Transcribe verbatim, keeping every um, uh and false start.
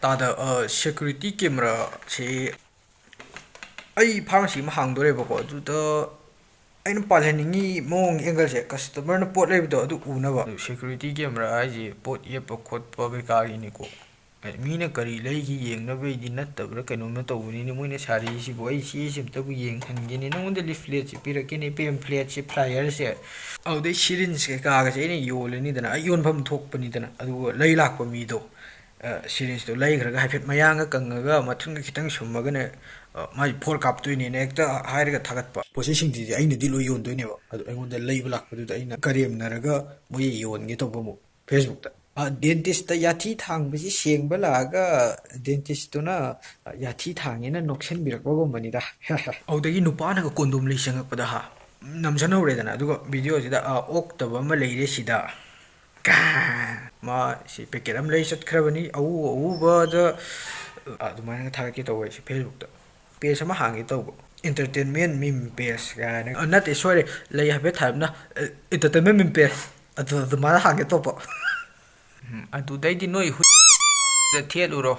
ꯑꯥꯗ ꯁꯦꯀ꯭ꯌꯨꯔꯤꯇꯤ ꯀꯦꯃꯦꯔꯥꯁꯤ ꯑꯩ ꯐꯥꯔꯃꯥꯁꯤ ꯑꯃ ꯍꯥꯡꯗꯣꯔꯦꯕꯀꯣ, ꯑꯗꯨꯗ ꯑꯩꯅ ꯄꯥꯜꯍꯟꯅꯤꯡꯉꯤ ꯃꯑꯣꯡ ꯑꯦꯡꯒꯜꯁꯦ, ꯀꯁꯇꯃꯔꯅ ꯄꯣꯠ ꯂꯩꯕꯗꯣ ꯑꯗꯨ ꯎꯅꯕ꯫ ꯑꯗꯨ ꯁꯦꯀ꯭ꯌꯨꯔꯤꯇꯤ ꯀꯦꯃꯦꯔꯥ ꯍꯥꯏꯁꯦ ꯄꯣꯠ ꯌꯦꯞꯄ ꯈꯣꯠꯄ ꯀꯩꯀꯥꯒꯤꯅꯤꯀꯣ꯫ ꯑꯦ, ꯃꯤꯅ ꯀꯔꯤ ꯂꯩꯒꯦ ꯌꯦꯡꯅꯕꯩꯗꯤ ꯅꯠꯇꯕ꯭ꯔꯥ ꯀꯩꯅꯣꯝꯃ ꯇꯧꯕꯅꯤꯅꯦ ꯃꯣꯏꯅ ꯁꯥꯔꯤꯁꯤꯕꯨ꯫ ꯑꯩ ꯁꯤꯁꯤ ꯑꯝꯇꯕꯨ ꯌꯦꯡꯍꯟꯒꯦꯅꯦ꯫ ꯅꯉꯣꯟꯗ ꯂꯤꯐꯂꯦꯠꯁꯦ ꯄꯤꯔꯛꯀꯦꯅꯦ, ꯄꯦꯝꯐ꯭ꯂꯦꯠꯁꯦ, ꯐ꯭ꯂꯥꯏꯌꯔꯁꯦ, ꯑꯗꯨꯗꯩ ꯁꯤꯔꯤꯟꯁ ꯀꯩꯀꯥꯒꯁꯦ ꯑꯩꯅ ꯌꯣꯜꯂꯅꯤꯗꯅ, ꯑꯩ ꯌꯣꯟꯐꯝ ꯊꯣꯛꯄꯅꯤꯗꯅ꯫ ꯑꯗꯨꯒ ꯂꯩ ꯂꯥꯛꯄ ꯃꯤꯗꯣ, ꯑ, ꯁꯤꯔꯤꯟꯁꯇꯣ ꯂꯩꯈ꯭ꯔꯒ ꯍꯥꯏꯐꯦꯠ ꯃꯌꯥꯡꯒ ꯀꯪꯉꯒ ꯃꯊꯨꯟꯒ ꯈꯤꯇꯪ ꯁꯨꯝꯃꯒꯅꯦ, ꯑ, ꯃꯥꯏ ꯐꯣꯔ ꯀꯥꯞꯇꯣꯏꯅꯦꯅ ꯍꯦꯛꯇ ꯍꯥꯏꯔꯒ ꯊꯥꯒꯠꯄ꯫ ꯄꯣꯠꯆꯩꯁꯤꯡꯁꯤꯗꯤ ꯑꯩꯅꯗꯤ ꯂꯣꯏ ꯌꯣꯟꯗꯣꯏꯅꯦꯕ꯫ ꯑꯗꯣ ꯑꯩꯉꯣꯟꯗ ꯂꯩꯕ ꯂꯥꯛꯄꯗꯨꯗ ꯑꯩꯅ ꯀꯔꯦꯝꯅꯔꯒ ꯃꯣꯏ ꯌꯣꯟꯒꯦ ꯇꯧꯕ ꯑꯃꯨꯛ ꯐꯦꯁꯕꯨꯛꯇ꯫ ꯑ, ꯗꯦꯟꯇꯤꯁꯇ ꯌꯥꯊꯤ ꯊꯥꯡꯕꯁꯤ ꯁꯦꯡꯕ ꯂꯥꯛꯑꯒ ꯗꯦꯟꯇꯤꯁꯇꯨꯅ, ꯑ, ꯌꯥꯊꯤ ꯊꯥꯡꯉꯦꯅ ꯅꯣꯛꯁꯟꯕꯤꯔꯛꯄꯒꯨꯝꯕꯅꯤꯗ꯫ ꯑꯗꯨꯗꯒꯤ ꯅꯨꯄꯥꯅꯒ ꯀꯣꯟꯗꯣꯝ ꯂꯩ ꯆꯪꯉꯛꯄꯗ ꯍꯥ, ꯅꯝꯁꯟꯍꯧꯔꯦꯗꯅ꯫ ꯑꯗꯨꯒ ꯚꯤꯗꯤꯑꯣꯁꯤꯗ, "ꯑ, ꯑꯣꯛꯇꯕ ꯑꯃ ꯂꯩꯔꯦ ꯁꯤꯗ꯫ ꯀꯥ! ꯃꯥ ꯁꯤ ꯄꯦꯀꯦꯠ ꯑꯃ ꯂꯩ ꯆꯠꯈ꯭ꯔꯕꯅꯤ, ꯑꯎ ꯑꯎꯕꯗ", ꯑꯗꯨꯃꯥꯏꯅꯒ ꯊꯥꯒꯠꯀꯦ ꯇꯧꯕ ꯑꯩꯁꯦ ꯐꯦꯁꯕꯨꯛꯇ꯫ ꯄꯦꯖ ꯑꯃ ꯍꯥꯡꯒꯦ ꯇꯧꯕ, "Entertainment Meme Page" ꯀꯥꯏꯅ꯫ ꯑ, ꯅꯠꯇꯦ, ꯁꯣꯏꯔꯦ, ꯂꯩ ꯍꯥꯏꯐꯦꯠ ꯊꯥꯕꯅ, ꯑ, "Entertainment Meme Page", ꯑꯗꯨ ꯑꯗꯨꯃꯥꯏꯅ ꯍꯥꯡꯒꯦ ꯇꯧꯕ꯫ ꯎꯝ, ꯑꯗꯨꯗꯩꯗꯤ ꯅꯣꯏ ꯍꯨꯏꯗ ꯊꯦꯠꯂꯨꯔꯣ꯫